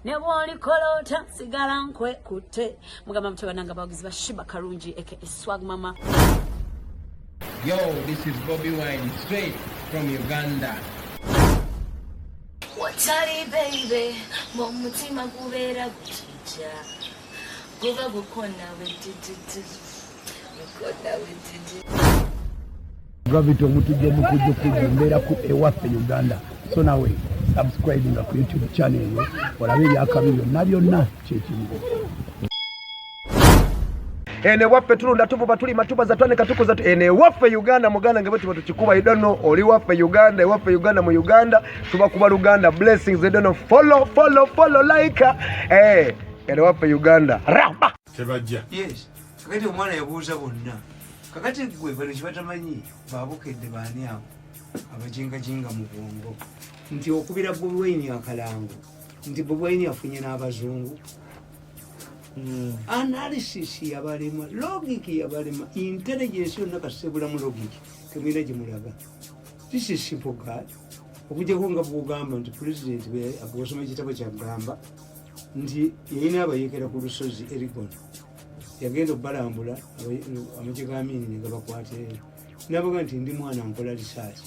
Ne bw'olikolota sigala nkwekutte. Mugamba mutya bananga abawagizi ba Shiba Karungi aka Swag Mama? Yo, this is Bobby Wine straight from Uganda. Watali baby, mu mutima gubeera gutija, guba gukona wetititi, gukona wetiti. Gravity Omutujju omukujjukujju, mbeera ku Ewaffe Uganda. So nawe subscribinga ku YouTube channel eyo olabe ebyakabi byonna byonna kyekimu. Eno ewaffe tulunda, tuvuba, tulima, tubaza, twanika, tukuza. Eno ewaffe Uganda, muganda nge bwe tuba tukikuba. You don't know, oli waffe Uganda, ewaffe Uganda, mu Uganda tubakuba Luganda. Blessings. You don't know, follow, follow, follow, like. Eno ewaffe Uganda, raba. Tebajja. Yes, kakati omwana yabuuza bonna. Kakati gwe bano kibatamanyi babukedde baani abo abajingajinga mu bwongo nti okubira Bobi Wine akalango nti Bobi Wine afunye n'abazungu. Analysis yabalema, logic yabalema, intelligence yonna kasebulamu logic temwina gyemulaga. This is simple guy. Okujjako nga bwogamba nti president bwosoma ekitabo kyagamba nti yalina abayekera ku lusozi Erigon, yagenda obalambula, amagye ga Amini ne gabakwatirayo, nabaga nti ndi mwana nkola research,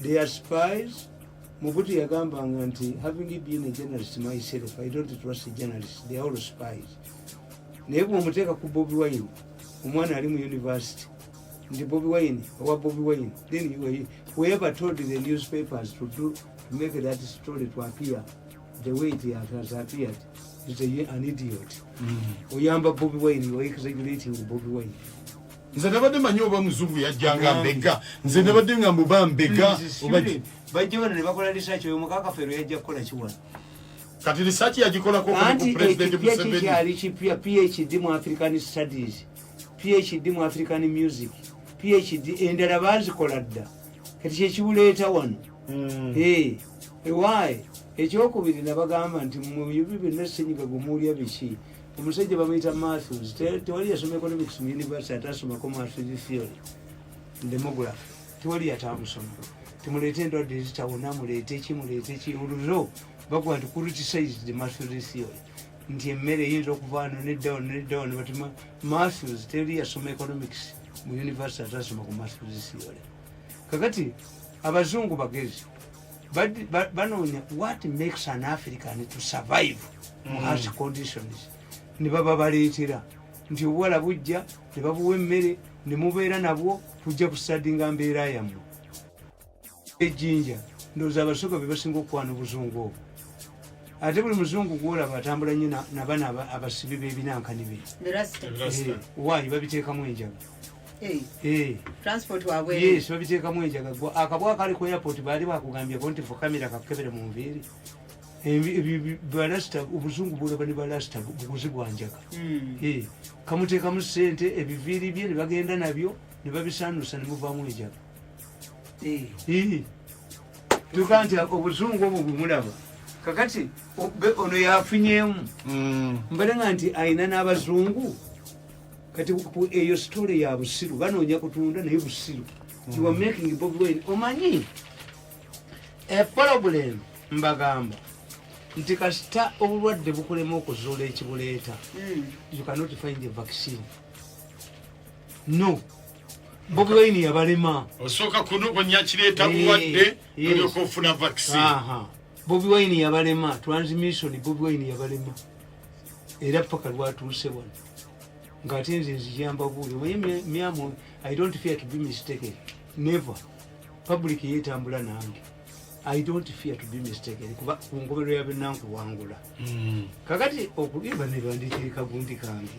they are spies. Mubutu yagambanga nti having been a journalist myself, I don't trust journalists, they are all spies. Naye bwomuteeka ku Bobi Wine, omwana ali mu university, nti Bobi Wine owa Bobi Wine, then whoever told the newspapers to do to make that story to appear the way it has appeared is an idiot. Oyamba Bobi Wine, you are exaggerating Bobi Wine. Nze nabadde manyi oba muzungu yajjanga mbega, nze nabadde nga muba mbega oba. Bajja bano ne bakola research. Oyo mukakafeero yajja kukola kiwano. Kati research yagikolako ku Anti President ekipya Museveni. Kikyali kipya. PhD mu African studies, PhD mu African music, PhD endala bazikola dda. Kati kyekibuleeta wano. Eh, why? Ekyokubiri, nabagamba nti mu bibi byonna senyiga gumuulya biki, omusajja bamuyita Matthews. Tewali yasoma economics mu university atasomako Matthews theory, demography. Tewali yatamusoma. Timuleete endwadde ezitawona, muleete ki, muleete ki. Oluzo bakuba nti criticized Matthews theory nti emmere eyinza okuva wano nedda wano nedda wano, but Matthews, teri yasoma economics mu university atasoma ku Matthews theory. Kakati abazungu bagezi. Banoonya what makes an African to survive mu harsh conditions, ne baba baleetera nti obuwala bujja ne babuwa emmere ne mubeera nabwo, tujja kusadinga mbeera yammwe. Ejjinja, ndowooza Abasoga be basinga okukwana obuzungu obwo. Ate buli muzungu gwolaba atambula nnyo nabano abasibi b'ebinankani be. Rasta. Waayi babiteekamu enjaga. Eh. Transport wabwe. Yes, babiteekamu enjaga. Gwe akabwa kali ku airport, baali bakugambyeko nti fukamira kakukebere mu nviiri. Balasita, obuzungu bulaba ne balasita buguzi bwa njaga. Eh, kamuteekamu sente, ebiviiri bye ne bagenda nabyo ne babisanusa ne muvaamu enjaga. Eh. Tuka nti obuzungu obwo bwemulaba kakati ono yafunyeemu. Mbalenga nti ayina n'abazungu. Kati eyo story ya busiru, banoonya kutunda naye busiru. You are making Bobi Wine. Omanyi a problem, mbagamba nti kasita obulwadde bukulema okuzuula ekibuleeta, you cannot find a vaccine. No, Bobi Wine yabalema. Osooka kunonya kireeta bulwadde, olyoka ofuna vaccine. Aha. Bobi Wine yabalema transmission, Bobi Wine yabalema era paka lwatuuse wano ngaate nze nzijamba buuli. Omanyi myamu, I don't fear to be mistaken, never. Public yetambula nange. I don't fear to be mistaken, kuba ku nkomerero ya byonna nkuwangula. Kakati okulimba ne bandikirika gundi kange.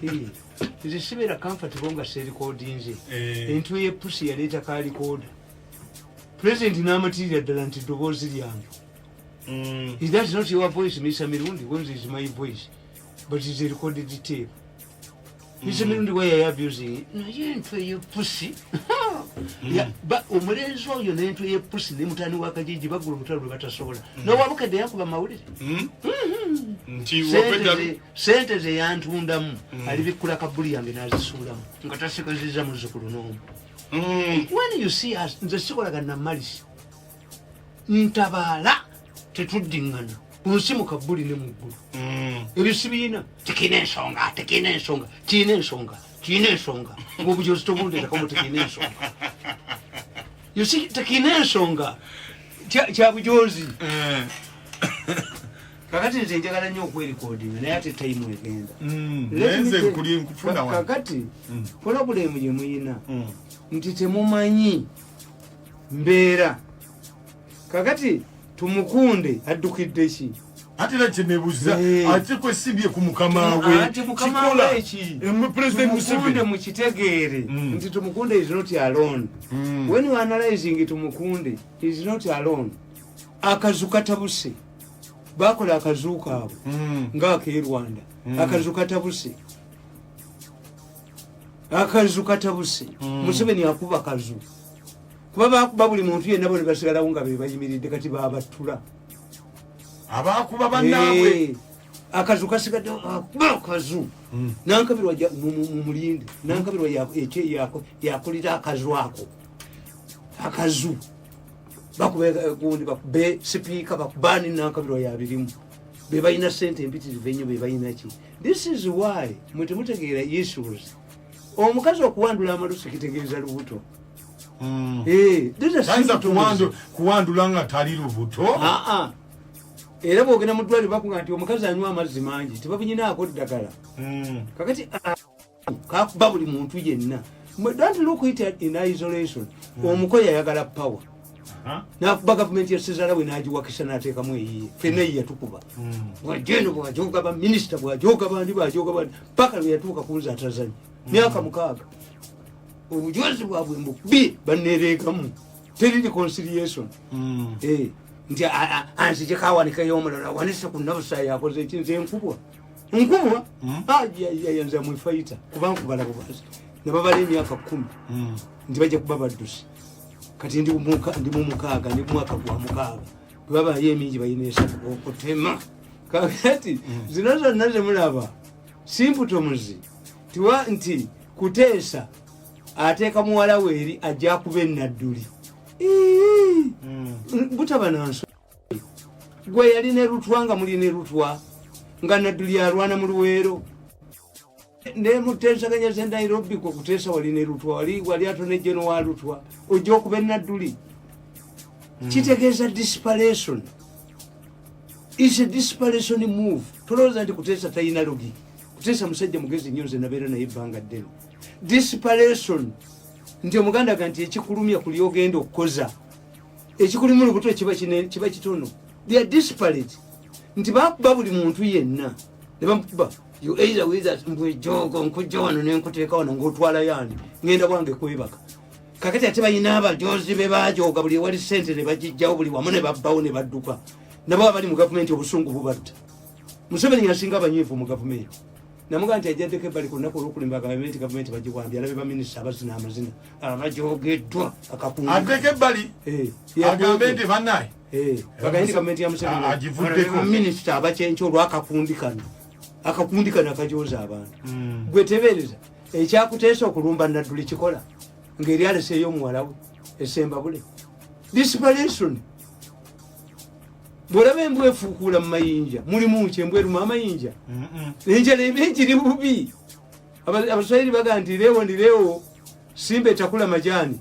Eh, nze sibeera comfortable nga seerikodinze. Entwe yepusi yaleeta kalikoda, pulezidenti n'amatirira ddala nti ddoboozi lyange. Is that not your voice, Mr. Mirundi? When is my voice? But it's a recorded tape. Mr. Mirundi, why are you abusing it? Naye entwe yepusi. Omulenzi oyo n'entwe yepusi ne mutani wa Kajiji bagula olutalo lwe batasobola. N'owabukedde yakuba mawulire. Nti Sente wapedda. Sente ze yantundamu, alibikkula kabuli yange n'azisuulamu nga tasigazizza muzzukulu n'omu. When you see us, nze sikolaga namalisi ntabaala, tetuddiŋŋana ku nsi mu kabbuli ne mu ggulu. Ebyo sibiina, tekirina ensonga, tekirina ensonga, kirina ensonga, kirina ensonga. Ngaobujozi tobundeetakamu, tekirina ensonga. You see, tekirina ensonga kya bujozi. Kakati nze njagala nnyo okwerikodinga, naye ate time egenda. Naye nze nkufuna wano. Kakati problem gye muyina nti temumanyi mbeera. Kakati Tumukunde addukidde ki? Ate era kyenebuuza, ate kwesibye ku mukama we? Anti mukama we ki? President Tumukunde, Museveni. Mukitegeere nti Tumukunde is not alone. When you analyzing, Tumukunde is not alone. Akazu katabuse, bakola akazu kaabwe ngaak'e Rwanda. Akazu katabuse, akazu katabuse. Museveni akuba kazu kuba bakuba buli muntu yenna, bo ne basigalawo nga be bayimiridde. Kati babattula. Abakuba bannaabwe. Akazu kasigadde, akuba akazu. Nankabirwa mumulinde. Nankabirwa yakulira akazu ako. Akazu bakuba gundi, bakube sipiika, bakubani. Nankabirwa yabirimu, bebalina sente empitirivu ennyo, bebalina ki. This is why mwe temutegeera issues. Omukazi okuwandula amalusu kitegeeza lubuto. These are Tayinza symptoms. kuwandula nga tali lubuto. Aa, era bwogenda mu ddwaliro bakuga nti omukazi anywa amazzi mangi, tebabunyinaako ddagala. Kakati kakuba buli muntu yenna. Don't look it in isolation. Omukoyi ayagala power, nakuba gavumenti ya Sezala bwe nagiwakisa, nateekamu eyiye. Fenna eyi yatukuba, bwajeno bwajoga baminisita, bwajoga bandi, bwajoga bandi, paka lwe yatuuka kunza atazanya myaka 6. Obujozi bwabwe mbubi, banereegamu, teri reconciliation. Nti anzije kawanikayo omulala awanise ku Nabusayi, akoze eki? Nze nkubwa, nkubwa. Nze mwefaita kuba nkubala bubazi, nababala emyaka 10 nti bajja kuba badduse. Kati ndi mu 6, ndi mu mwaka gwa 6, bwebabayo emingi balina 3 okutema. Kakati zino zonna zemulaba symptoms tiwa nti Kuteesa ateeka muwala we eri, ajja kuba enadduli. Ii, butaba nanso gwe yali ne Lutwa, nga muli ne Lutwa, nga Nadduli alwana mu Luweero nemuteesaganya ze Nairobi. Kwe kuteesa wali ne Lutwa, wali atone jeno wa Lutwa, ojja okuba enadduli. Kitegeeza desperation, is a desperation move. Tolowooza nti Kuteesa talina logic. Kuteesa musajja mugezi nnyo, nze nabeera naye ebbanga ddene. Desperation, nti omuganda ga nti ekikulumya kuli ogenda okukoza ekikulimu lubuto kiba kiba kitono. They are desperate, nti bakuba buli muntu yenna ne bamukuba. You either with us, mbwejogo nkujja wano nenkuteeka wano ng'otwala yani, ngenda bwange kwebaka. Kakati ate balina abajozi be bajoga buli ewali sente ne bagijjawo buli wamu ne babbawo ne badduka. Nabo abali mu gavumenti obusungu bubatta. Museveni yasinga abanyiivu mu gavumenti. Namugaa nti ajaddeko ebbali ku lunaku olwokulimba gavumenti, gavumenti bagiwambye, alabe baminisita abazina amazina abajogeddwa akakungu. Addeko ebbali. Agambe nti bannaye Bagaye nti gavumenti ya Museveni Agivuddeko. Minisita abakyenkya olwakakundi kano, akakundi kano akajoza abantu. Gwe tebeereza ekyakuteesa okulumba Nadduli kikola ng'eri aleseeyo omuwala we esembabule. Desperation. Bwolaba embwa efuukuula mu mayinja, mulimu ki? Embwa eruma amayinja, enjala eba ekiri bubi. Abaswahili baga nti leo ni leo, simba etakula majani.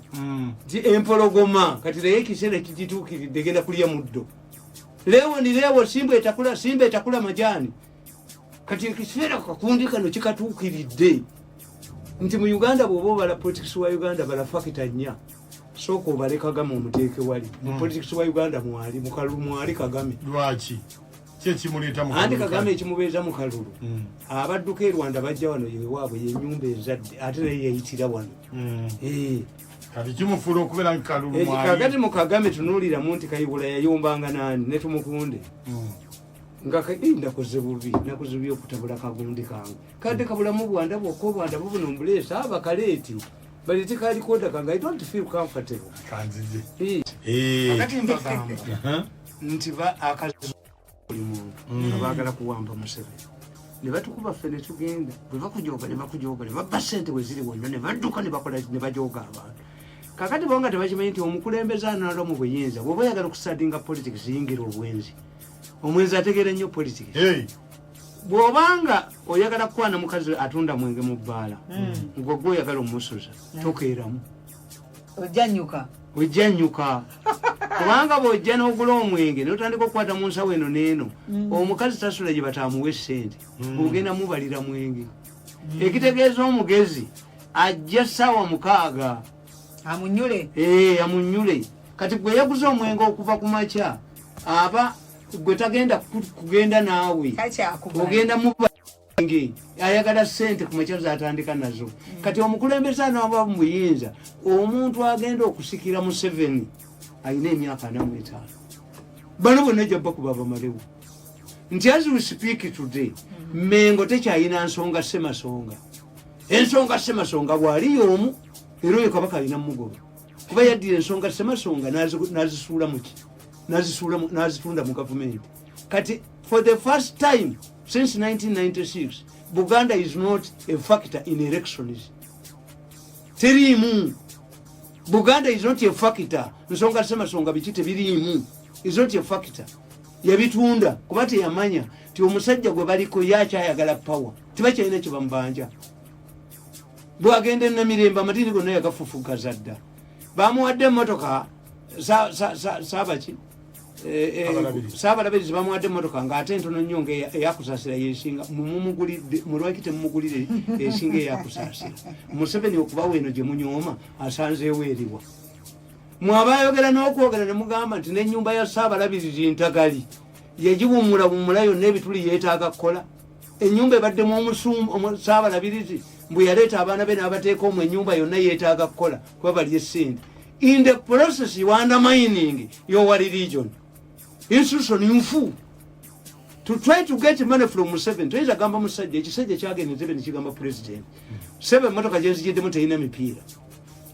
Nti empologoma kati naye ekiseera kigituukiridde, egenda kulya muddo. Leo ni leo, simba etakula, simba etakula majani. Kati ekiseera kakundi kano kikatuukiridde nti mu Uganda bw'oba obala politics wa Uganda, bala factor nnya. Sooka obale Kagame, omuteeke wali mu politics wa Uganda, mwali mu kalulu, mwali Kagame. Lwaki kyekimuleeta mu Anti kalulu? Kagame Kale? ekimubeeza mu kalulu, abadduka e Rwanda bajja wano yewaabwe, yenyumba ezadde, ate naye yeyitira wano. Kati kimufuula okubeera nti kalulu mwali. Kakati mu Kagame tunuuliramu nti Kayihura yayombanga nani ne Tumukunde. Nga nakoze bubi, nakoze bubi okutabula kagundi kange. Kadde kabulamu bwanda bwokka, obwanda bubuno mbuleesa abakaleeti baleete kalikoda kange. I don't feel comfortable. Kanzije. Kakati mbagamba nti ba akazu buli muntu nga baagala kuwamba Museveni ne batukuba ffe ne tugenda. Bwe bakujoga ne bakujoga ne babba sente bwe ziri wonna ne badduka ne bakola ne bajoga abantu. Kakati bo nga tebakimanyi nti omukulembeze anala mu buyinza, bw'oba oyagala okustudyinga politics, yingira obwenzi. Omwenzi ategeera nnyo politics. Bw'obanga oyagala kukwana mukazi atunda mwenge mu bbaala, gwe gwe oyagala omusuza, tokeeramu. Ojjanyuka. Ojjanyuka, kubanga bw'ojja n'ogula omwenge notandika okukwata mu nsawo eno n'eno, omukazi tasula gye batamuwa essente, ogenda mubalira mwenge. Ekitegeeza omugezi ajja ssaawa 6. Amunyule. Eh, amunyule. Kati gwe yaguze omwenge okuva ku makya, aba gwe tagenda kugenda naawe. Takyakubala. Ogenda mubange ayagala sente ku makya zatandika nazo. Kati omukulembeze anaaba mu buyinza, omuntu agenda okusikira Museveni alina emyaka 45, bano bonna jja bakuba bamalewo. Nti as we speak today, Mengo tekyayina nsonga Semasonga. Ensonga Semasonga bw'ali omu, era oyo kabaka alina mugoba, kuba yaddira ensonga Semasonga n'azisuula muki, n'azitunda mu gavumenti. Kati for the first time since 1996, Buganda is not a factor in elections. Teriimu. Buganda is not a factor. Nsonga Semasonga biki tebiriimu, is not a factor. Yabitunda kuba teyamanya ti omusajja gwe baliko yakyayagala power, tebakyalina kyebamubanja. Bwagenda enamirembe, amadiini gonna yagafufugaza dda. Bamuwadde emotoka sabaki. Abalabirizi. Saabalabirizi bamuwadde emotoka ngaate entono nnyo, nga eyakusaasira yesinga. Mumumugulidde mulwaki temumugulire esinga eyakusaasira? Museveni okubawa eno gye munyooma, asanzeewo eriwa? Mwabayogera n'okwogera ne mugamba nti n'ennyumba ya Saabalabirizi ntagali, yagiwummula wummula yonna, ebituli yeetaaga kukola. Ennyumba ebaddemu Saabalabirizi mbwe yaleeta abaana be n'abateeka omwo, ennyumba yonna yeetaaga kukola kuba bali esente. In the process you undermining your religion institution nfu to try to get money from Museveni. Toyinza gamba musajja, ekisajja kyagenda Entebe nekigamba president, "Sebe, emotoka gyenzigiddemu terina mipiira,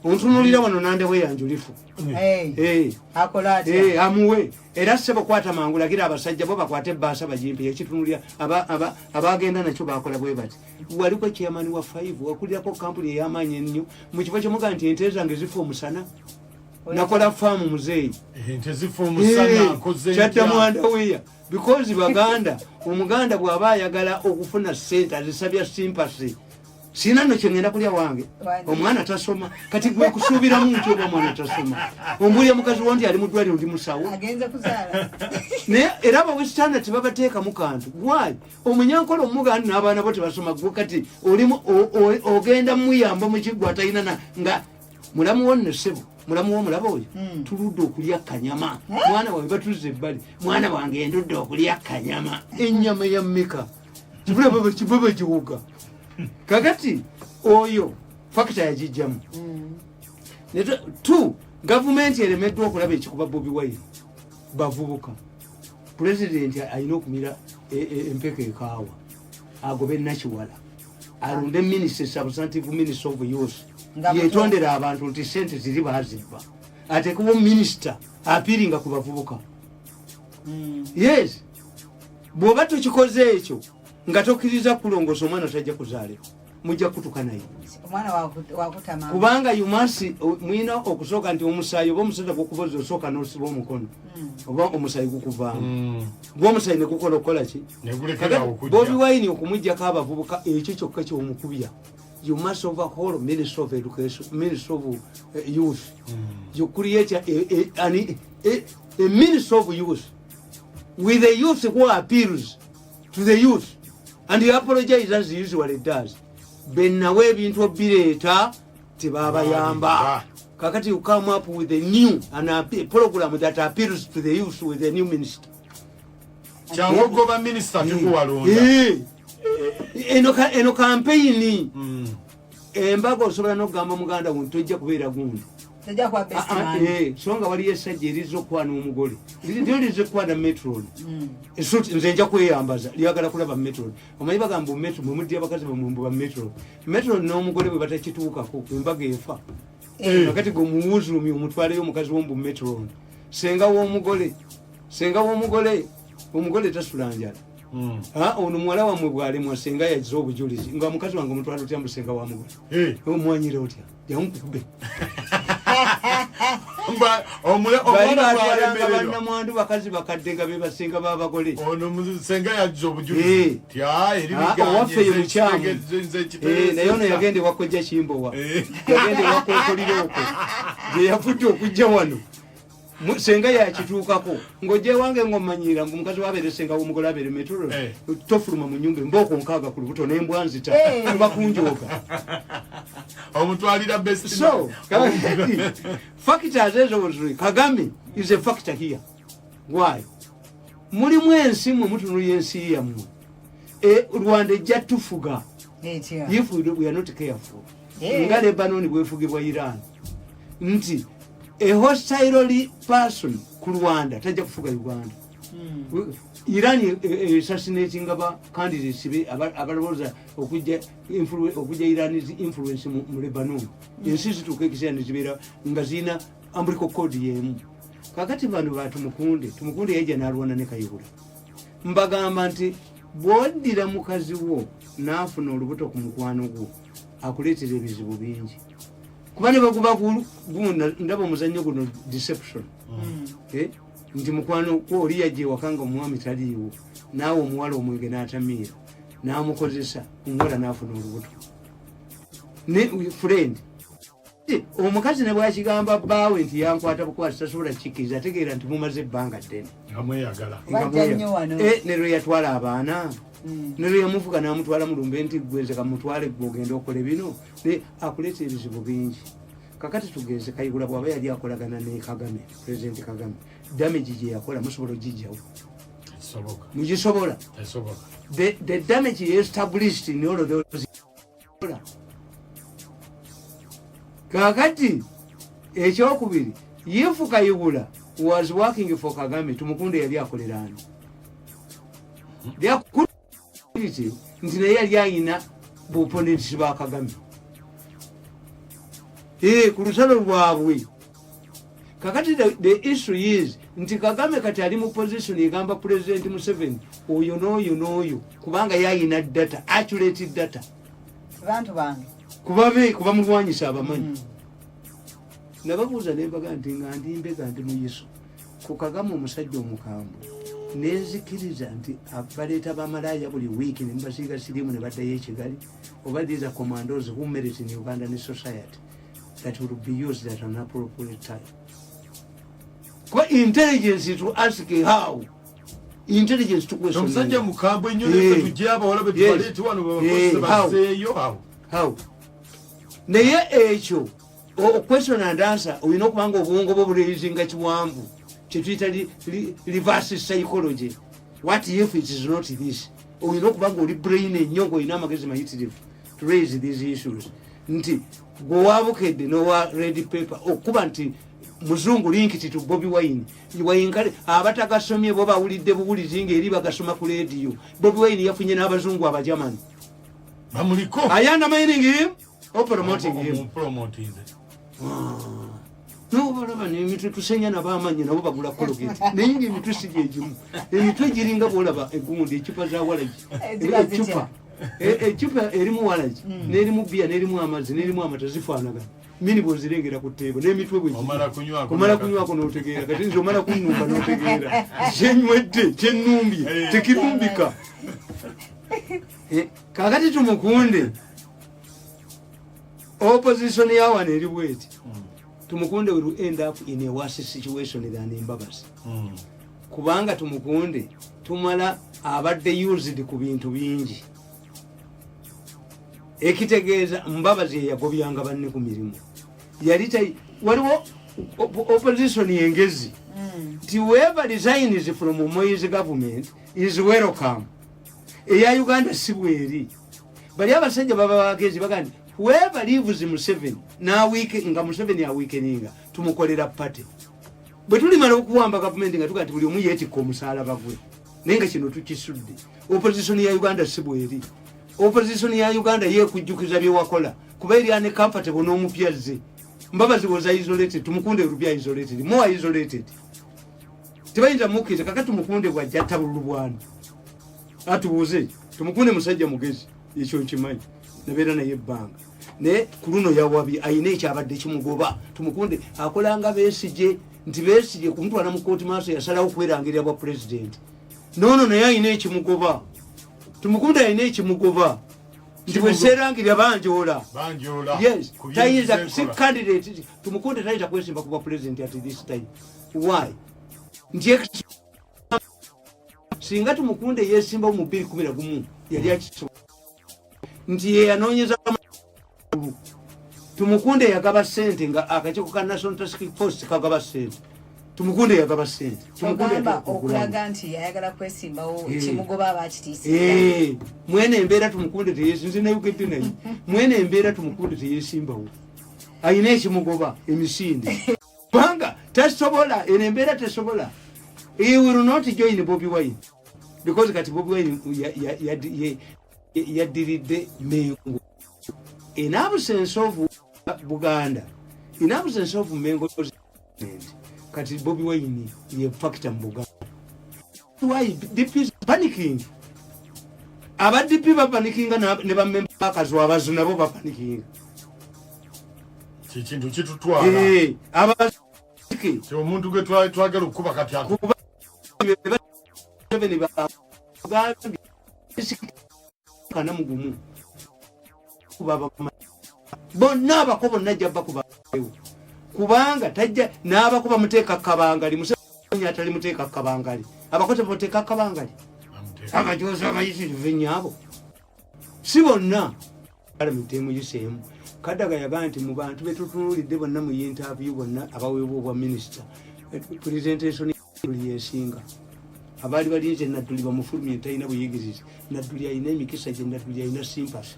ontunulira wano nandewe yanjulifu." Hey, Eh. akola atya? Eh, amuwe. Era sebo kwata mangu, lagira abasajja bo bakwate ebbaasa bagimpe. Ekitunulira abagenda nakyo bakola bwe bati. Waliko chairman wa 5, wakulirako kampuni ey'amaanyi ennyo mu kifo kyomuga nti ente zange zifa omusana, nakola faamu, muzeeyi. Ente zifa omusana, nkoze ntya? Kyaddamu underwear, because baganda, omuganda bw'aba ayagala okufuna sente azisabya sympathy. Sina nno kyengenda kulya wange. Wange. Omwana tasoma. Kati gwe kusuubiramu nti oba omwana tasoma, ombuulya mukazi wo nti ali mu ddwaliro, ndi musawo. Agenze kuzaala. Naye era abawesitanda tebabateekamu kantu. Why? Omunyankola omuganda n'abaana bo tebasoma, gwe kati olimu ogenda muyamba mukiggwa atalina nga mulamu wo nno ssebo, mulamu wo omulaba oyo, tuludde okulya kanyama, mwana wange, batuzza ebbali, mwana wange, ndudde okulya kanyama. Ennyama ya mmeka? Kibula bagiwuga. Kakati oyo factor yagijjamu. Two, gavumenti eremeddwa okulaba ekikuba Bobi Wine bavubuka. Pulezidenti alina okumira empeka ekaawa, agobe Nakiwala, alonde minisita, substantive minister of youth. Nga muto. Yetondera abantu nti sente ziri bazibba, atekewo minisita appealinga ku bavubuka. Yes, bw'oba tokikoze ekyo nga tokkiriza kulongoosa, omwana tajja kuzaalibwa, mujja kutuka naye. Omwana wakutama. Kubanga you must, mulina okusooka nti omusaayi oba omusajja gukuboza, osooka n'osiba omukono oba omusaayi gukuvaamu, gwe omusaayi negukola okukola ki? Negulekerawo okujja. Bobi Wine okumugjako abavubuka, ekyo kyokka kyomukubya. You must overhaul minister of education, minister of youth. You create a minister of youth with the youth who appeals to the youth and he apologize as he usually does. Benawe ebintu obireeta tebabayamba. Kakati you come up with a new program that appeals to the youth with a new minister. Kyangu ogoba minisita, tekuwalonda. Eh. Eno campaign, embaga osobola n'okugamba muganda wo nti tojja kubeera gundi. Tojja kuba best Ah, ah, man. eh, so nga waliyo essajja erizza okukwana omugole, lyo lizza okukwana matron. Esuti nze nja kweyambaza, lyagala kulaba matron. Omanyi bagamba metron mwemuddi abakazi bamwe ba matron, matron n'omugole bwe batakituukako embaga efa. Kakati gwe omuwuzuumi omutwaleyo omukazi wombu matron, senga w'omugole, senga w'omugole, omugole tasula njala. Ah, ono muwala wammwe bwalemwa, senga yagiza obujulizi nga mukazi wange omutwala otya mbu senga wa mugole? Omwanyira otya? Jankukube. Bali batwalanga bannamwandu, bakazi bakadde nga bebasinga babagole. Ono senga yazza obujulizi. Ah, owaffe ye mukyamu. Naye ono yagenda ewakojja Kimbowa, yagenda ewakokolira okwo gye yavudde okujja wano. Senga yakituukako ng'ojja ewange ng'omanyiira mbu mukazi wabeere senga w'omugole abeere metro, tofuluma mu nyumba, embooko nkaaga ku lubuto n'embwa nzita, tuba kunjooga. Omutwalira best. So kakati factors ezo bwe Kagame is a factor here. Why? Mulimu ensi mwe mutunulya ensi yammwe. Rwanda ejja tufuga Etya? if we are not careful. Nga Lebanon bwefugibwa Iran, nti a hostile person ku Rwanda tajja kufuga Uganda. Iran assassinatinga ba candidates be abalowooza okujja Iran's influence mu Lebanon. Ensi zituuka ekiseera nezibeera nga zirina umbilical cord yemu. Kakati bano batumukunde, Tumukunde yajja n'alwana ne Kayihura. Mbagamba nti bw'oddira mukazi wo n'afuna olubuto ku mukwano gwo, akuleetera ebizibu bingi, kuba ne baguba gunda. Ndaba omuzannyo guno deception. Nti mukwano gwo oli yajja ewaka nga omwami taliiwo, naawe omuwala omwenge n'atamiira n'amukozesa, omuwala n'afuna olubuto ne friend. Omukazi ne bwakigamba bbaawe nti yankwata bukwasi, tasobola kikkiriza. Ategeera nti mumaze ebbanga ddene. Nga mweyagala. Nga Bajja nnyo wano. Ne lwe yatwala abaana, ne lwe yamuvuga n'amutwala mu lumbe nti gwe nze kamutwale, gwe ogenda okole bino, ne akuleeta ebizibu bingi. Kakati tugeze Kayihura bw'aba yali akolagana ne Kagame, President Kagame, damage gye yakola musobola ogijjawo? Tesoboka. Mugisobola? Tesoboka. The damage he established in all of those. Kakati ekyokubiri, if Kayihura was working for Kagame, Tumukunde yali akolera ani? Lyakuti nti naye yali ayina buopponents ba Kagame ku lusalo lwabwe. Kakati the issue is nti Kagame kati ali mu position egamba President Museveni oyo n'oyo n'oyo, kubanga yayina data, accurate data. Bantu bange. Kubabe kuba mulwanyisa abamanyi. Nababuuza nembaga nti nga ndi mbega, ndi muyiso ku Kagame, omusajja omukambwe, nenzikiriza nti baleeta bamalaaya buli wiiki ne mubasiiga siriimu ne baddayo e Kigali, oba these are commandos who merit in Ugandan society that will be used at an appropriate time? Kuba intelligence to ask how intelligence to question. Omusajja mukambwe nnyo, neffe tujje abawala be tubaleete wano babakozese bazzeeyo awo. How? Naye ekyo question and answer, olina okuba nga obwongo bwo bureasoninga kiwanvu, kyetuyita reverse psychology. What if it is not this? Olina okuba nga oli brain ennyo, ngaolina amagezi mayitirivu to raise these issues, nti gwe wabukedde nowa Red Pepper okuba nti muzungu linked to Bobi Wine. Wayinkale abatagasomye bo bawulidde buwulizi ngaeri bagasoma ku lediyo. Bobi Wine yafunye n'abazungu Abajamani. Bamuliko. Are you undermining him or promoting him? Omupromotinze. Nobalaba nemitwe tusenya nabo amannya, nabo bagula Colgate, naye nga emitwe si gyegimu. Emitwe giringa bwolaba egundi ecupa za walagi. Ziba zitya? Ecupa ecupa erimu walagi n'erimu biya n'erimu amazzi n'erimu amata zifaanagana mini bwozirengera ku table n'emitwe bwe Omala kunywako. Omala kunywako n'otegeera. Kati nze omala kunnumba n'otegeera kyenywedde, kyennumbye tekirumbika. Kakati Tumukunde, opposition yawano eri bweti: Tumukunde will end up in a worse situation than Mbabazi, kubanga Tumukunde tumala abadde used ku bintu bingi. Ekitegeeza Mbabazi yeyagobyanga banne ku mirimu. Yali waliwo opposition yengezi nti whoever resigns from Moi's government is welcome. Eya Uganda si bweri. Bali abasajja baba bagezi, baga nti whoever leaves Museveni nawike nga Museveni aweakeninga, tumukolera party. Bwe tulimala okuwamba gavumenti nga tugaa nti buli omu yeetikka omusaalaba gwe, naye nga kino tukisudde. Opposition ya Uganda si bweri. Opposition ya Uganda yekujjukiza byewakola, kuba eri ane comfortable n'omupya zze. Mbabazi was isolated, Tumukunde will be isolated, more isolated. Tebayinza mukkiriza. Kakati Tumukunde bwajja tabululu bwana atubuuze. Tumukunde musajja mugezi, ekyo nkimanyi, nabeera naye ebbanga. Naye ku luno yawabye, ayina ekyabadde kimugoba. Tumukunde akolanga Besigye, nti Besigye kumutwala mu kooti maaso yasalawo okwerangirira bwa pulezidenti. Noono naye ayina ekimugoba. Tumukunde ayina ekimugoba nti bweserangirira banjoola. Banjoola. Yes. Ku tayinza byenkola. Si candidate. Tumukunde tayinza kwesimba kuba president at this time. Why? Nti singa Tumukunde yesimbawo mu 211 yali akisobola, nti ye yanoonyeza. Tumukunde yagaba sente nga akakiiko ka National Task Force kagaba sente. Tumukunde yagaba sente. Tumukunde Ogamba yateeka okulamu. okulaga nti ayagala kwesimbawo, Eh. kimugoba abakitiisa. Eh, mwene embeera Tumukunde teyesinze nayogedde naye. Mwene embeera Tumukunde teyesimbawo, ayina ekimugoba emisinde, kubanga tasobola. Eno embeera tesobola. He will not join Bobi Wine because kati Bobi Wine yaddiridde Mengo. In absence of Buganda, in absence of Mengo, kati Bobi Wine ye factor mu Buganda. Why DP is panicking? Aba DP bapanikinga ne bamemba akazu abazu nabo bapanikinga. Kikintu kitutwala. Eh, abaziki. Ti omuntu gwe twagala okukuba kati kuba Museveni bagambye 41 kuba bonna abako bonna ajja bakubaewo, kubanga tajja n'abako bamuteeka kabangali. Museveni atali muteeka kabangali, abako tebamuteeka kabangali. Abajozi abayitirivu ennyo abo si bonna. Palamenti emuyiseemu. Kadaga yagaa nti mu bantu betutunuulidde bonna mu interview, bonna abaweebwa obwa minisita, presentation yesinga. Abaali balinze Nadduli bamufulumye, talina buyigirize. Nadduli alina emikisa gye, Nadduli alina sympathy.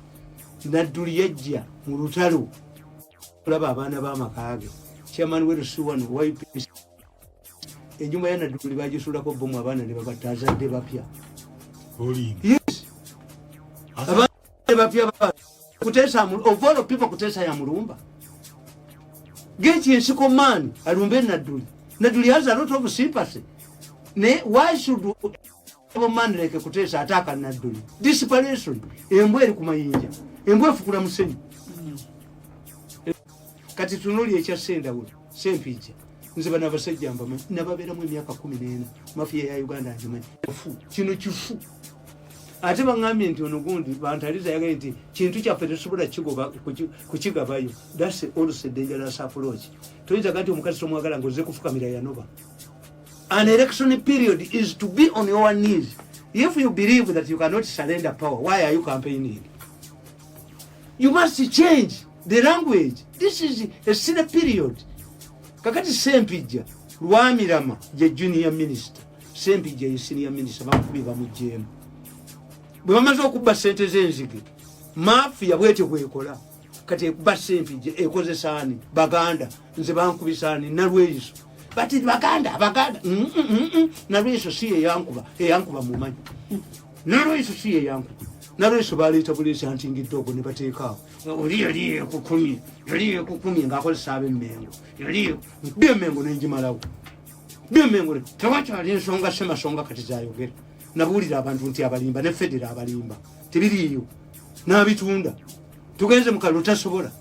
Nadduli yajja mu lutalo olaba abaana b'amaka ge. Chairman werusiwano YPC, ennyumba ya Nadduli bagisulako bomu, abaana ne babatta, azadde bapya. Yes, abaana bapya. Kuteesa of all people, Kuteesa yamulumba geki ensiko man alumbe Nadduli. Nadduli has a lot of sympathy. Ne why should man like Kuteesa ataaka Nadduli? Desperation. Embwa eri ku mayinja, embwa efukula musenyu. Kati tunuli ekya Sendawula, Sempijja. Nze bano abasajja mbamanyi, nababeeramu emyaka 14. Mafia ya Uganda ngimanyi. Kino kifu. Ate baŋŋambye nti ono gundi bantaliza yagaye nti kintu kyaffe tetusobola kukigabayo. That's also dangerous approach. Toyinza gati omukazi tomwagala ngaozze kufukamira yanoba. An election period is to be on your knees. If you believe that you cannot surrender power, why are you campaigning? You must change the language. This is a silly period. Kakati Sempijja Lwamirama ye junior minister, Sempijja ye senior minister. Bamukubi bamugyemu bwe bamaze okubba sente z'enzige. Mafia bwetyo bwekola. Kati ekuba Sempijja ekozesaani? Baganda. Nze bankubisaani? Nalweyiso. Bati baganda, baganda. Nalweyiso si yeyankuba. Eyankuba mumanyi. Nalweyiso si yeyankuba. Nalweyiso baleeta buleesi antingidde ogwo ne bateekaawo oli yali yekukumye, yali yekukumye ng'akozesa ab'emmengo. Yali nkubye emmengo nenjimalawo byemmengo. Tewakyali ensonga semasonga kati zayogera. Nabuulira abantu nti abalimba ne federo abalimba tebiriiyo n'abitunda. Tugenze mu kalulu tasobola.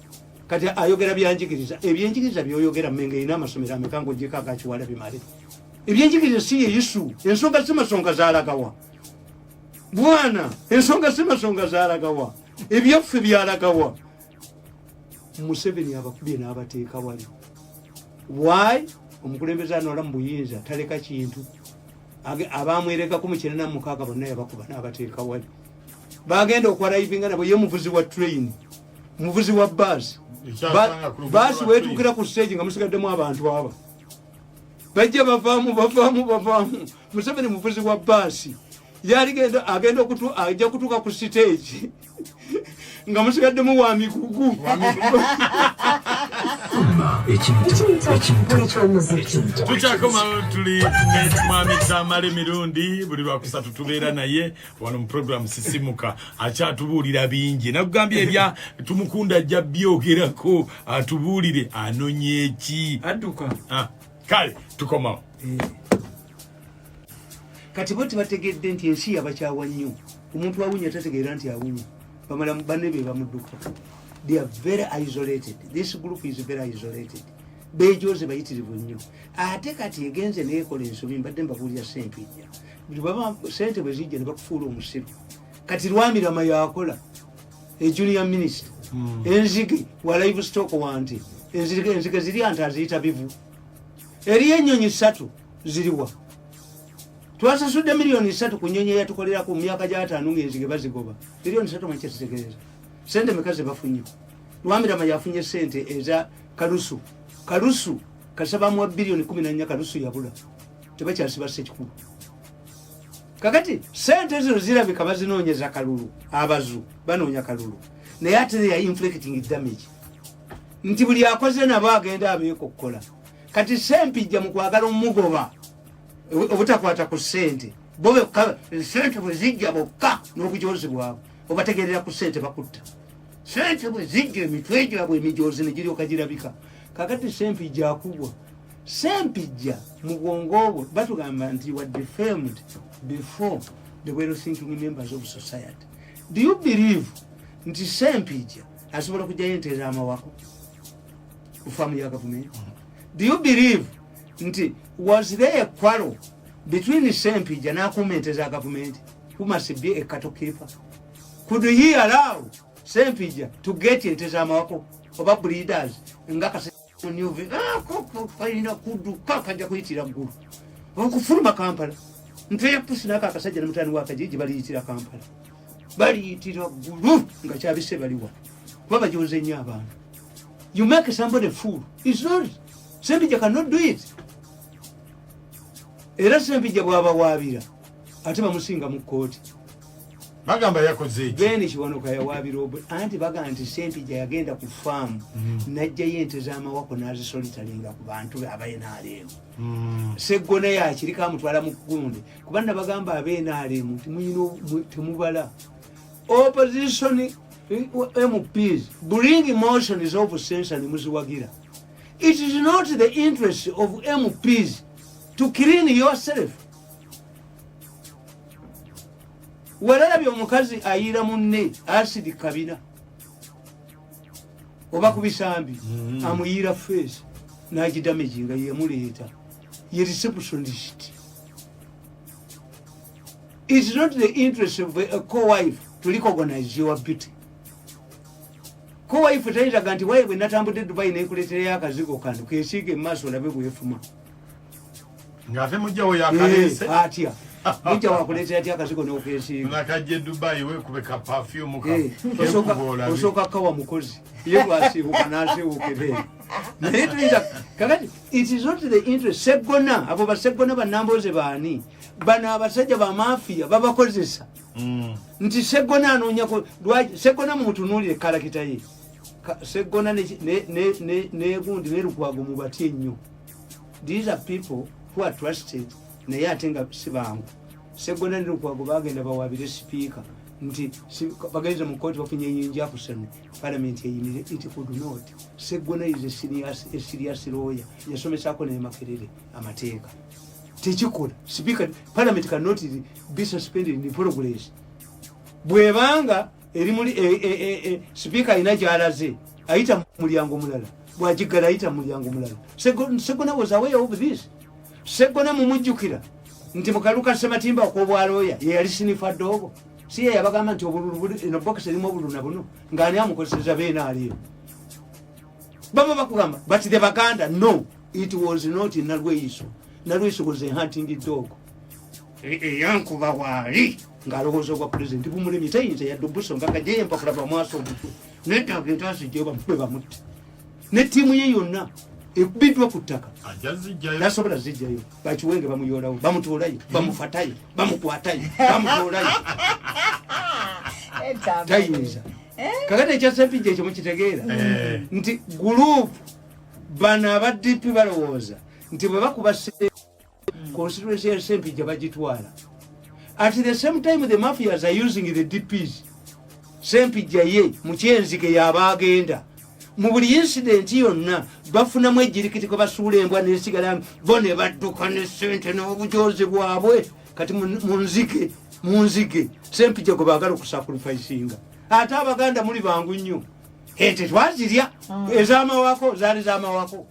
Kati ayogera byanjigiriza. Ebyenjigiriza byoyogera, Mmengo erina amasomero ameka ngaogyeko agakiwala bimale? Ebyenjigiriza si ye issue. Ensonga simasonga zalagawa bwana? Ensonga simasonga zalagawa? Ebyaffe byalagawa? Museveni abakubye n'abateeka wali. Why? Omukulembeze anola mu buyinza taleka kintu. Abamwerekako mu 96 bonna yabakuba n'abateeka wali. Bagenda okwarivinga nabo. Ye muvuzi wa train, muvuzi wa baasi. Ekyasanga ku luguudo Baasi lwa wetuukira ku stage nga musigaddemu abantu aba bajja bavaamu, bavaamu, bavaamu. Museveni muvuzi wa baasi. Yaligenda agenda ajja kutuuka ku stage nga musigaddemu wa migugu. Tukyakoma, tuli ne mwami Tamale Mirundi. Buli lwakusatu tubeera naye wano mu program Sisimuka. Akyatubuulira bingi. Nakugambye ebya Tumukunda ajja byogerako, atubuulire anonye eki. Adduka. Ah, kale tukomawo. Kati bo tebategedde nti ensi yabakyawa nnyo. Omuntu awunya tategeera nti awunya. Bamala banne be bamudduka. They are very isolated. This group is very isolated. Bejoze bayitirivu nnyo. Ate kati egenze neekola ensobi. Mbadde mbabuulira, Sempijja, baba sente bwe zijja ne bakufuula omusiru. Kati Lwamirama yakola e junior minister. Enzige wa livestock wante, enzige ziri ante aziyita bivu. Eriyo ennyonyi ssatu ziriwa? Twasasudde miliyoni 3 ku nyonyi eyatukolera ku myaka gyataano ngaenzige bazigoba. Miliyoni 3 makyekitegeeza sente meka zebafunye? Lwamirama yafunye sente eza Kalusu. Kalusu kasabamuwa biliyoni 14. Kalusu yabula, tebakyasiba sekikulu. Kakati sente zino zirabika bazinoonyeza kalulu. Abazu banoonya kalulu, naye ate they are inflicting damage nti buli akoze nabo agenda abeekokkola. Kati Sempijja mu kwagala omugoba obutakwata ku ssente, bo bokka sente bwe zijja bokka n'obujozi bwabwe obategerera ku ssente bakutta. Sente bwe zijja, emitwe gyabwe emijozi ne giryoka girabika. Kakati Sempijja akubwa. Sempijja mu bwongo bwe batugamba nti you are defamed before the well thinking members of society. Do you believe nti Sempijja asobola kujjayo ente ez'amawako ku faamu ya gavumenti? Do you believe nti was there a quarrel between Sempijja n'akuuma ente za gavumenti, who must be a cattle keeper? Could he allow Sempijja to get ente z'amawako oba breeders nga kasenyuvi kalina kudduka kajja kuyitira ggulu okufuluma Kampala? Nte ya pusi nako akasajja ne mutani wakajiji baliyitira Kampala, baliyitira ggulu nga kyabise baliwa kuba bajoze nnyo abantu. You make somebody fool. Is not Sempijja cannot do it. Era Sempijja bw'abawaabira ate bamusinga mu kkooti. Bagamba yakoze eki? Ben Kiwanuka yawaabira obu anti bagamba nti Sempijja yagenda ku faamu n'ajjayo ente z'amawako n'azisolitalinga ku bantu be aba NRM. Seggona yakiriko amutwala mu gundi kuba nabagamba aba NRM nti muyina temubala opposition MPs bring motions of censure ne muziwagira. It is not the interest of MPs to clean yourself. Walalabye omukazi ayiira munne asidi kabina oba ku bisambi, amuyiira face n'agidamaginga, yemuleeta ye receptionist. It's not the interest of a co-wife to recognize your beauty. Co-wife tayinzaga nti waye bwe natambudde Dubai nekuletereyo akazigo kano kesiiga emaaso olabe bwefuma. Ng'ate mujjawo yakaleese. Atya mujja wakuleetera ty akazigo n'okesiiga? Nakajja e Dubai weekube ka perfume ka kekuba olabe. Osooka kawa mukozi ye bwasiibuka n'asiibuka ebeere naye tuyinza. Kakati it is not the interest. Seggona, abo baseggona banamboze baani bano abasajja bamafiya babakozesa nti Seggona anoonya lwaki Seggona mumutunuulire character ye. Seggona negundi ne Lukwago mubatye nnyo. These are people who are trusted, naye ate nga si bangu. Seggona ne Lukwago bagenda bawabire sipiika nti bagenze mu kooti bafunye injunction, parliament eyimire. It could not. Seggona is a serious lawyer, yasomesako ne Makerere amateeka. Tekikola. Speaker, parliament cannot be suspended in progress. Bwebanga eri muli speaker alina gyalaze, ayita mu mulyango mulala, bwagigala ayita mu mulyango mulala. Segona was aware of this. Segona mumujjukira nti mukaluka Sematimba okwobwalooya ye yali sniffer dog. Si ye yabagamba nti obululu eno bokisi erimu obululu na buno ng'ani amukozeseza beenaaliyo baba bakugamba. But the Baganda, no, it was not Nalweyiso. Nalweyiso was a hunting dog. Eyankuba waali ng'alowooza obwa pulezidenti bumulemye, tayinza yadde obusonga kajeyo empapula bamwasa omutwe neddaga entaasi bamukube bamutte ne ttiimu ye yonna ekubiddwa ku ttaka. Ajja zijjayo. Nasobola zijjayo. Bakiwenge bamuyolawo, bamutuulayo, bamufatayo, bamukwatayo, bamutuulayo, tayinza. Kakati ekya Sempijja ekyo mukitegeera nti group bano aba DP balowooza nti bwe bakuba constituency ya Sempijja bagitwala. At the same time the mafias are using the DPs. Sempijja ye mukyenzige yaba agenda mu buli incident yonna bafunamu ejirikiti kwe basuula embwa nesigala bo ne badduka ne sente n'obujozi bwabwe. Kati munzige munzige Sempijja gwe baagala okusacrificinga. Ate Abaganda muli bangu nnyo. Ente twazirya ezamawako, zaali zamawako.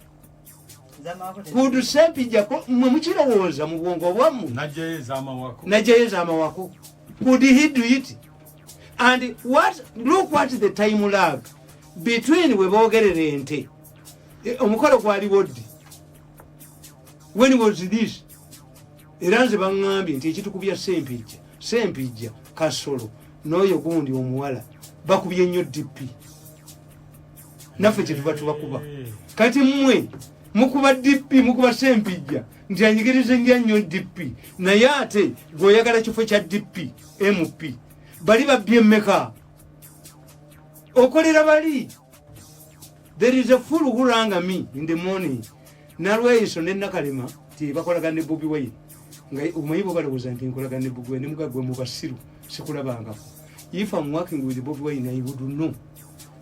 Kudu Sempijjako, mwe mukirowooza mu bwongo bwammwe. Najjayo ez'amawako. Najjayo ezamawako. Could he do it? And what, look what the time lag between we boogerera ente. Omukolo gwaliwo ddi? When was this? Era nze baŋŋambye nti ekitukubya Sempijja, Sempijja, Kasolo n'oyo gundi omuwala bakubye nnyo DP, naffe kyetuva tubakuba. Kati mmwe mukuba DP, mukuba Sempijja nti anyigiriza ndya nnyo DP, naye ate gweoyagala kifo kya DP MP. Bali babbye mmeka? Okolera bali. There is a fool who rang me in the morning, Nalweyiso ne Nakalema ti bakolagana ne Bobi Wine, nga omanyi bo balowooza nti nkolagana ne Bobi Wine. Nemugagwe mu basiru, sikulabangako. If I'm working with Bobi Wine, I would know,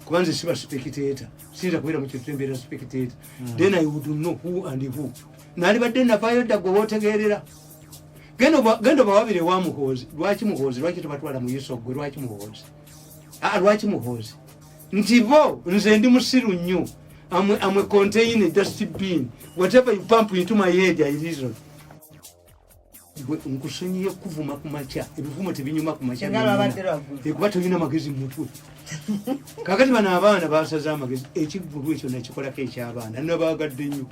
kuba nze siba spectator, siyinza kubeera mu kintu embeera spectator. Then I would know who and who. Nalibadde navaayo dda. Gwe wootegeerera, genda obawabire wa Muhoozi. Lwaki Muhoozi? Lwaki tobatwala mu yuso gwe? Lwaki Muhoozi? Aa, lwaki Muhoozi? Nti bo nze ndi musiru nnyo. I'm a container, just bean. Whatever you pump into my head, I reason. Gwe nkusonyiye kuvuma ku makya, ebivumo tebinyuma ku makya. Singa lwabadde lwaggulu. Kuba tolina magezi mu mutwe. Kakati bano abaana basaze amagezi. Ekivvulu ekyo nakikolako ekyabaana, nabagadde nnyo.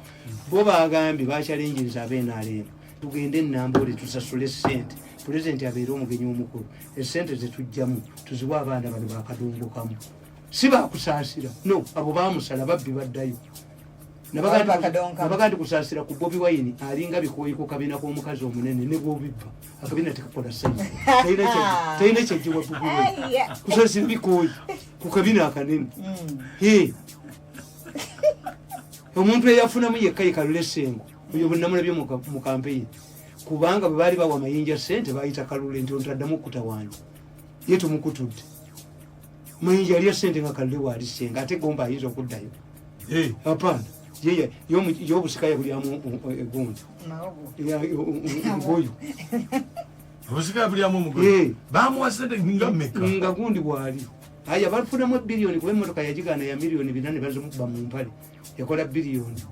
Bo bagambye bakyalenjiriza abenaalemu, tugende enamboole tusasule sente, pulezidenti abeere omugenyi omukulu, esente zetujjamu tuziwe abaana bano bakadongokamu. Si bakusaasira, no, abo bamusala babbi baddayo. Bakadonkamu. Nabaga nti kusaasira ku Bobi Wine alinga bikooyi ku kabina k'omukazi omunene, ne bwobibba akabina tekakola size, talina kyajjiwa Bobi Wine. Kusaasira bikooyi ku kabina akanene. Hey. Omuntu eyafunamu yekka ye Kalule Sengo oyo, bwe namulabye mu kampeyini, kubanga bwe baali bawa Mayinja sente bayita Kalule nti ontaddamu okutawaanya, ye tumukutudde. Mayinja alya sente nga Kalule waali senga, ate Gomba ayinza okuddayo. Hapana, yeye yobusika yabulyamu egundi. Mawogo. Omugoyo. Obusika bulyamu omugoyo. Bamuwa sente nga mmeka? Nga gundi bwali aya bafunamu biliyoni, kuba emotoka yagigaana ya miliyoni 4 ne bazimukuba mu mpale, yakola biliyoni.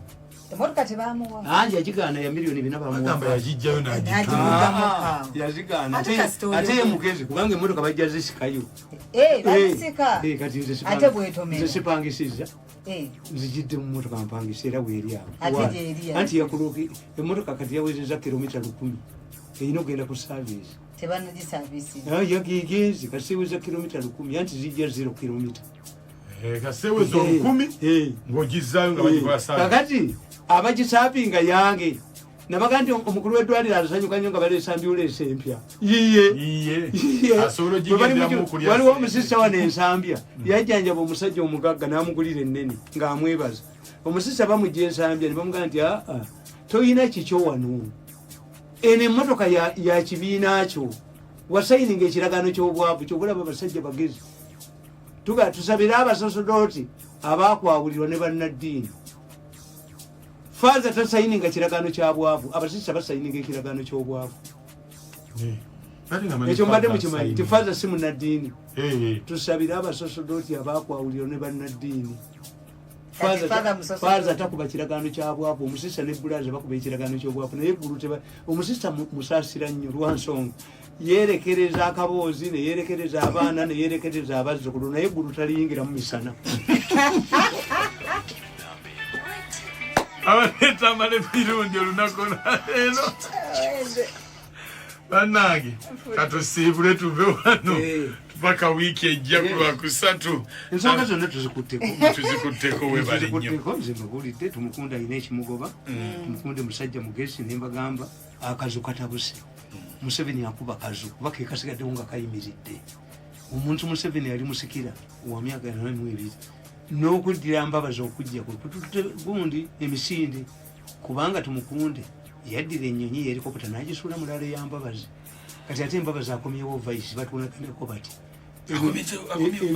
Emotoka tebamuwa. Anti yagigaana ya miliyoni 4. Agamba Bamuwa. yagijjayo n'agitunda. N'agivugamu. Ah, yazigaana. Ate kasita oyo- Ate ye mugezi, kubanga emotoka bajja zisikayo. Eh, bazisika. Eh, kati nze Ate bwetomera. nze sipangisiza. Nzijidde mu motoka mpangisa, era weeri awo. Ate Why? gyeri. Anti yakuluki emotoka kati yawezeza kilomita 1000, erina okugenda ku service. Tebanagisaavisi. Yagigenzi kasiweza kilomita 1000, anti zijja 0 kilomita. Kaseweza 1000 ng'ogizaayo nga bagikola service. Kakati abagisaapinga yange nabaga nti omukulu w'eddwaliro asanyuka nnyo nga baleesa ambulensi empya yiye. Iye. Yiye. Asobola Bwe bali ogigenderamu okulya waliwo sente. omusista wano Ensambya yajjanjaba omusajja omugagga n'amugulira ennene ng'amwebaza. Omusista bamugja Ensambya ne bamugamba nti, "Aa, toyina kikyo wano, eno emmotoka ya kibiina kyo, wasayininga ekiragaano ky'obwavu." Kyobulaba abasajja bagezi. Tuga tusabire abasosodooti abakwawulirwa ne bannaddiini. Faaza tasayininga kiragaano kya bwavu, abasista basayininga ekiragaano ky'obwavu. Ate nga manyi Ekyo mbadde Father mukimanyi nti asayininga. faaza si munnaddiini. Eh. Tusabire abasosodooti abakwawulirwa ne bannaddiini. Kati Father musosodooti. Faaza takuba kiragaano kya bwavu, omusista ne bulaza bakuba ekiragaano ky'obwavu, naye eggulu teba. Omusista musaasira nnyo lwansonga yerekereza akaboozi, neyerekereza abaana, neyerekereza abazzukulu, naye eggulu taliyingiramu misana. Abaleeta emirundi olunaku olwaleero, bannange, katusiibule tuve wano paka wiiki ejja ku Lwakusatu. Ensonga zonna tuzikutteko. Tuzikutteko, webale nnyo. Tuzikutteko. Nze mbabuulidde, Tumukunde alina ekimugoba. Tumukunde musajja mugezi, ne mbagamba akazu katabuse. Museveni akuba kazu kuba ke kasigaddewo nga kayimiridde. Omuntu Museveni yali musikira wa myaka 42 n'okuddira Mbabazi okujja kwe kututte gundi emisinde, kubanga Tumukunde yaddira ennyonyi yerikopta n'agisuula mulala eya Mbabazi. Kati ate Mbabazi akomyewo vice, batunaganeko bati. Akomyewo vice.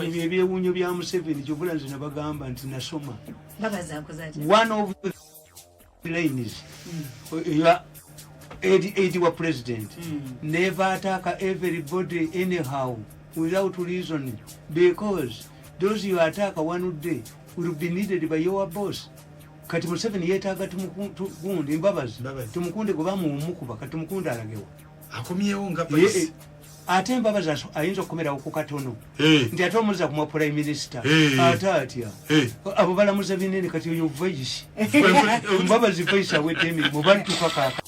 Ebyo ebyewuunyo bya Museveni, kyovula nze nabagamba nti nasoma. Mbabazi akoze atya? One of the lines eya aid wa president: "Never attack everybody anyhow without reason, because Those you attack one day will be needed by your boss. Kati Museveni yeetaaga gundi Mbabazi. Mbabazi. Tumukunde gwe bamuwumukuba, kati Tumukunde alagewa? Akomyewo nga Ye- vice. Ate Mbabazi ayinza okukomerawo ku katono nti ate omuzza kumwa prime minister. Ate atya? Abo balamuza binene. Kati oyo vice, Mbabazi vice awedde emirimu, badduka kaaka.